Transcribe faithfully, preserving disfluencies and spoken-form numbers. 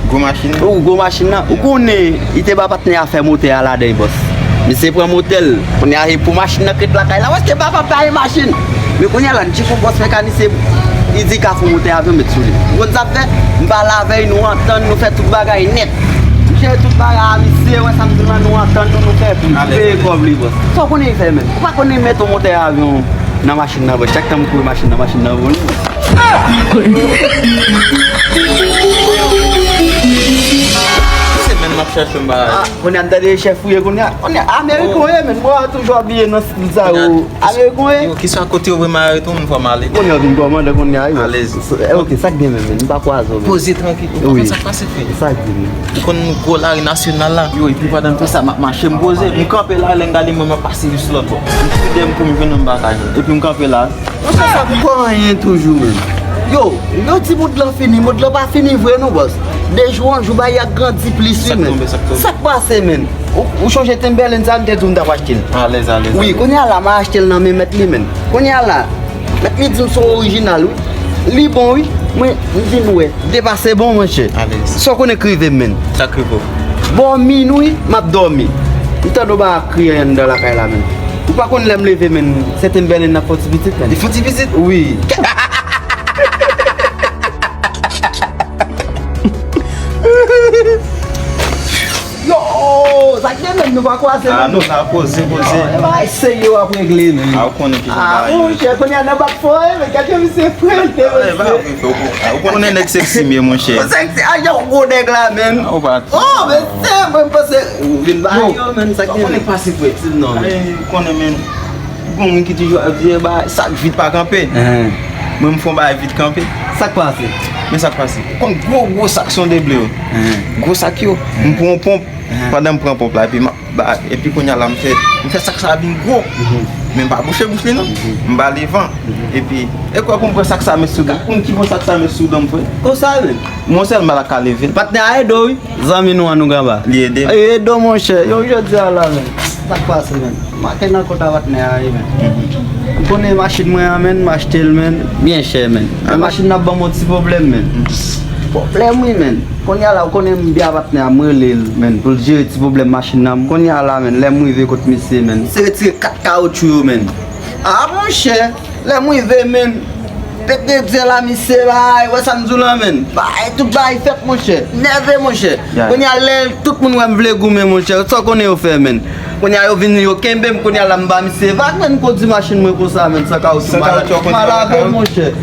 Gwo machin nan? Ou gwo machin nan, ou konnen, li te ba patnè a fè motè a ladan, bòs. Misye pran motè l. Kounye a, e pou machin nan k ret lakay la, paske papa pa gen machin. Men kounye a la, n tcheke yon bòs mekanisye, li di ka fè motè avyon met sou li. Ou konn sa m fè? M pale avè l, nou antann, nou fè tout bagay nèt. M jere tout bagay a misye, wè sa m di w lan, nou antann nou, nou fè pou l peye kòb li, bòs. Sa w konnen li fè menm? Ou pa konnen li mete yon motè avyon nan machin nan, bòs. Chak tan m kouri machin nan, machin nan vole. Se menm m ap chèche m ba. Ah, kounye a m tande chèf ou ye kounye a. Kounye a, Ameriken w ye, men. Mwen toujou abiye nan stil sa yo. Ameriken w ye. Yo, kisa kote yo voye m ale tou, m fò m ale. Kounye a vin kòmandan kounye a, yo. Alèz. Eh, ok, sa k gen menm, men. M pa kwaze w, men. Poze trankil. Ou konn sa k pase, frè? Sa k gen menm? Ou konn gwo lari nasyonal la? Yo, epi pandan m fè sa, m ap mache, m poze. M kanpe la, lè m gade mwen, m ap pase jis lòt bò. M fide m pou m jwenn yon bagay. Epi m kanpe la. Monchè, sa pa anyen toujou, menm. Yo, yo di mond lan fini, mond lan pa fini vre non, bòs. De jou an jou, bagay ap grandi plis, wi, menm. Sa k tonbe, sa k tonbe? Sa k pase, menm? Ou, ou chonje Timberland sa, m te di w m t ap achte l? Alèz, alèz, wi, alèz. Kounye a la, m a achte l nan men mèt li, menm. Kounye a la, mèt li di m se yon orijinal, wi. Li bon, wi. Mwen, m vin wè. Depase bon, monchè. Alèz. Sa w konnen k rive m, menm? Sa k rive w? Bò minwi, m ap dòmi. M tande yon bagay ap kriye anndan lakay la, menm. Ou pa konn lè m leve, menm, se Timberland nan k fè yon ti pitit, menm. Li fè yon ti pitit? Wi. Yo, sa k gen menm, nou pa kwaze menm. Ah, nou la koze, koze. Yo, e bagay serye w ap regle, menm. Ah, ou konnen ki jan bagay yo ye. Ah, monchè, kounye a nan bak fò, men gade misye frè, mesye. Ah, ou konnen nèg seksi m ye, monchè. Seksi, ah, yo, gwo nèg la, menm. Ah, ou pa Oh, men se mwen m panse ou vin ba yo, menm, sa k gen. Konnen k pase frè, ti non, men. Ay, konnen, men. Gon moun ki toujou ap di, eh, ba, sak vit pa kanpe. Mwen, m fè yon bagay vit kanpe. Sa k pase? Men sa k pase. Konn gwo, gwo sak sonde ble yo. Gwo sak yo. M pran yon ponp. Pandan m pran ponp la, epi m ap ba, epi kounye a la, m fè, m fè sak sa vin gwo. Men m pa bouche bouch li, non. M ba li van. Epi, e kwè pou m pran sak sa met sou do m. Moun ki pran sak sa met sou do m, frè? Konsa, men. Mwen sèlman la ka leve l. Patnè a ede w, wi. Zanmi nou an nou ganba. Li ede m. Li ede w, monchè. Yo, jodi a la, men. Sa k pase, men? M ap nan kont a patnè a, wi, men. M konnen machin mwen an, men, m achte l, men, byen chè, men. Men machin nan ap ban m yon ti pwoblèm, men. Pwoblèm, wi, men. Kounye a la, ou konnen m byen a patnè a, m rele l, men, pou l jere ti pwoblèm machin nan. Kounye a la, men, lè m rive kot misye, men, misye retire kat kawotchou yo, men. Ah, monchè, lè m rive, men, pete dyèl a misye bay, wè sa m di w lan, men. Bay, tout bay fèt, monchè. Nève, monchè. Kounye a, lè tout moun wè m vle goumen, monchè, sa w konnen yo fè, men. Kounye a, yo vin, yo kenbe m, kounye a, la m ba misye vag, men, m kondi machin mwen konsa, men, san kawotchou. San kawotchou, kounye a, malade, monchè.